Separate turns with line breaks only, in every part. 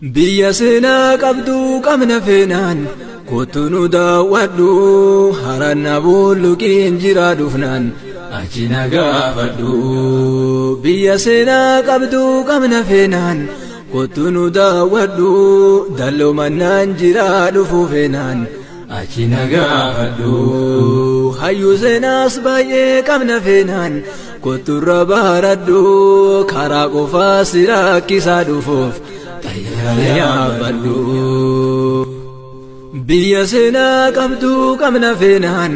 Biyya seenaa qabdu qabna feenaan kottu nu daawwadhu haranna bulluqiin jira dhufnaan achi na gaafadhu. Biyya seenaa qabdu qabna feenaan kottu nu daawwadhu dalloo jira dhufu feenaan achi na gaafadhu. Hayyuu seenaas baay'ee qabna feenaan kotturra baradhu karaa qofaa si rakkisaa dhufuuf xayyaara yaabbadhu. Biyya seenaa qabdu qabna feenaan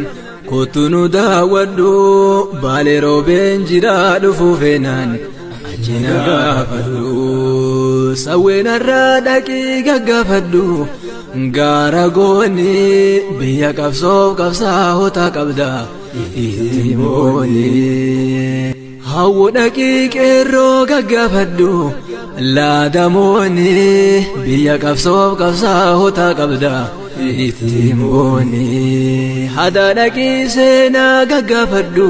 kottu nu daawwadhu baalee roobeen jira dhufu feenaan achi na gaafadhu. Sawweenarraa dhaqii gaggaafadhu gaara goonni biyya qabsoof qabsaa'ota qabda itti mooni. Hawwu dhaqii qeerroo gaggaafadhu laadamoonni biyya qabsoof qabsaa'ota qabda itti mooni. Hada dhaqii seenaa gaggaafadhu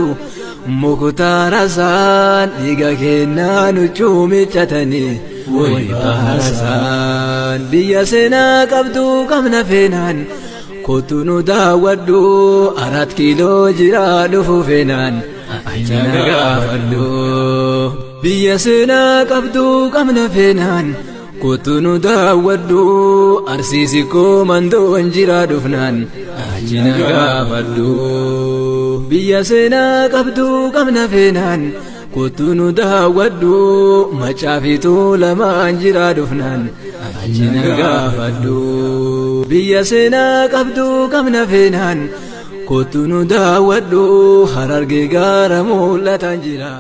muktaarasaan dhiiga kennaa nuchuu miccatanii way baasaan. Biyya seenaa qabdu qabna feenaan kottu nu daawwadhu 4 kiiloo jira dhufu feenaan achi na gaafadhu. Biyya seenaa qabdu qabna feenaan kottu nu daawwadhu arsiisi koo mandoon jira dhufnaan achi na gaafadhu. Biyya seenaa qabdu qabna feenaan kottu nu daawwadhu macaafituu lamaan jira dhufnaan achi na gaafadhu. Biyya seenaa qabdu qabna feenaan kottu nu daawwadhu harargee gaara mul'atan jira.